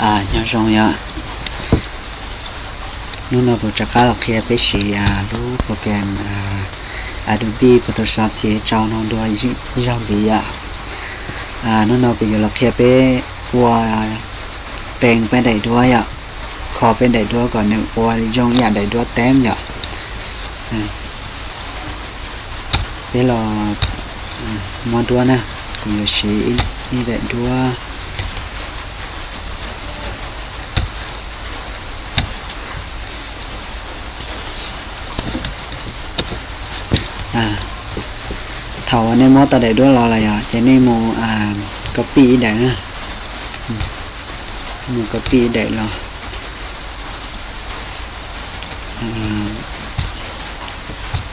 Nyob zoo yom, hnub no kuv rov qab los qhia peb siv lub program Adobe Photoshop X H rau no dua ib zaug ntxiv yom. Hnub no kuv yuav los qhia peb ua tees peb daim duab yom, kho peb daim duab kom nws ua zoo ib yam daim duab teeb yom. Peb los muab duab na, kuv yuav siv ib daim duab. Thaum uas nej muab tau daim duab los lawm yom, ces nej mus copy ib daim na, mus copy ib daim los.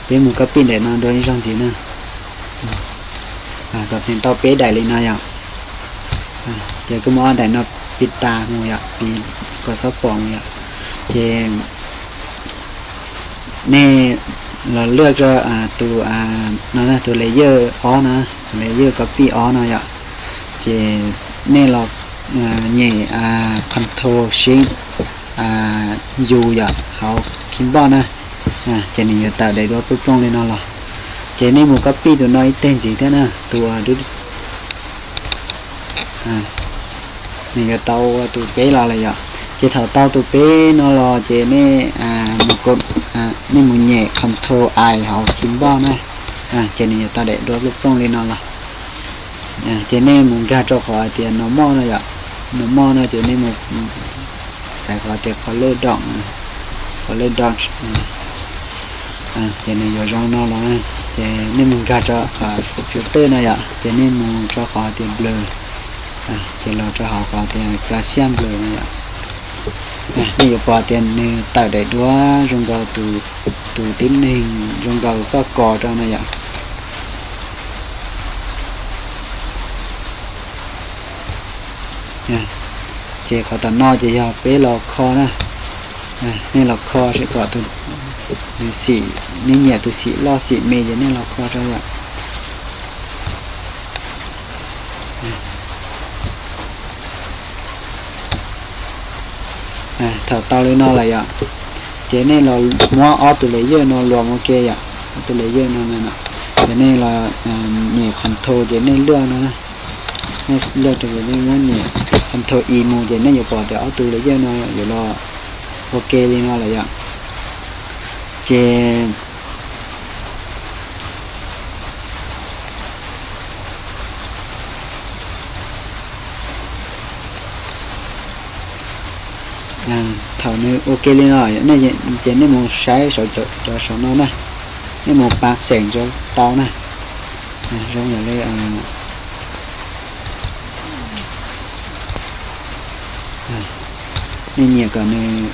Peb mus copy daim no dua ib zaug ntxiv na, kom teem tau peb daim li no yom. Ces kuv muab ob daim no piv tas mus yom, piv kom xob pom mus yom. Ces nej los lwaj rau tus no, tus layer ob no, tus layer copy ob no yom. Ces nej los nyem Control Shift U yom, hauv keyboard na, ces nws yuav tawm daim duab plooj plooj li no los. Ces nej mus copy tus no ib teg ntxiv thiab na, tus nws yuav tau ua tus peb los lawm yom. Ces thaum tau tus peb no los ces nej mus, nej mus nyem Control I hauv keyboard na, ces nws yuav tau daim duab plooj plooj li no los. Ces nej mus nkag rau qhov hais tias normal no yom, normal no ces nej mus xaiv qhov tias color dark, color dark, ces nws yuav zoo no los. Ces nej mus nkag rau qhov filter no yom, ces nej mus rau qhov tias blur, ces los rau hauv qhov tias Gaussian blur no yom. Nej yuav pom tias nws tawm daim duab zoo nkaus tus tib neeg zoo nkaus koj kos rau no yom. Ces qhov tom no ces yog peb los kho na, nej los kho seb kom nws xim, nej nyiam tus xim loj xim me ces nej los kho rau yom. Thaum tau li no lawm yom, ces nej los muab ob tus layer no luam ua ke yom, ob tus layer no, ces nej los nyem Control ces nej lwaj no, nej lwaj rau ces nej muab nyem Control I mus ces nej yuav pom tias ob tus layer no yuav los ua ke li no lawm yom. Ces thaum nws ua ke li no, ces nej mus saib cov saum no na, nej mus pa xeem rau tau na, zoo yam li nej nyiam kom nws,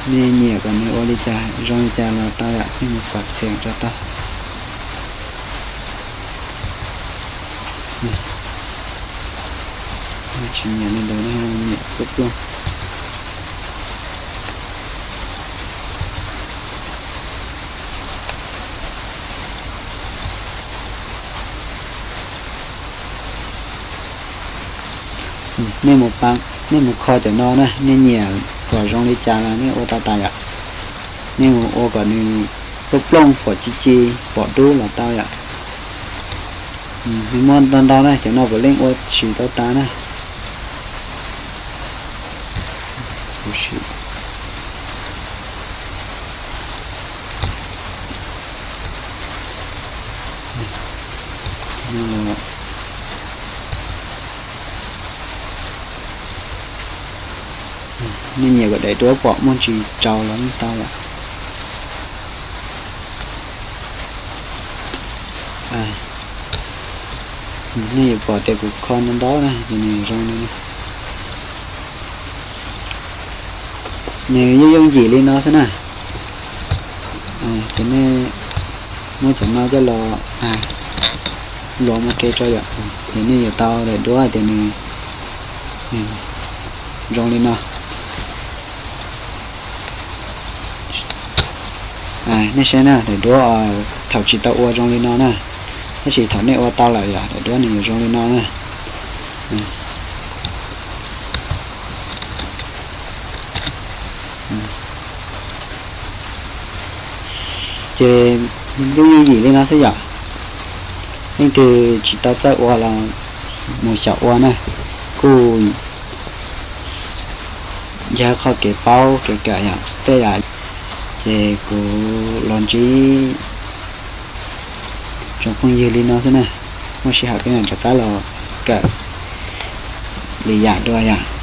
nej nyiam kom nws ua li cas zoo li cas los tau yom, nej mus pa xeem rau tau. Tsis nyiam li ntawd, nyiam plooj plooj. Nej mus pa, nej mus kho cov no na, nej nyiam kom zoo li cas los nej ua tau tas yom. Nej mus ua kom nws plooj plooj, pom ci ci, pom dub los tau yom. Nej muab ntau ntau na, cov no puav leej ua tsis tau tas na. Nej nyiam kom daim duab pom muaj ntsis tsaus los yeej tau yom. Nej yuav pom tias kuv kho ntau ntau na, ces nws zoo li no. Nws yooj yooj yim li no xwb na. Ces nej muab cov no coj los luam ua ke tso yom, ces nej yuav tau daim duab tias nws zoo li no. Nej saib na, daim duab thaum tsis tau ua zoo li no na, Tab sis thaum nej ua tau lawm yom, daim duab nws yuav zoo li no na. Ces yooj yooj yim li no xwb yom. Leej twg tsis tau txawj ua los mus xyaum ua na, kuj yog qhov kev paub kev kawm yom tej yam. Ces kuv los ntsib tsoom phooj ywg li no xwb na, muaj sij hawm peb mam rov qab los kawm lwm yam dua yom.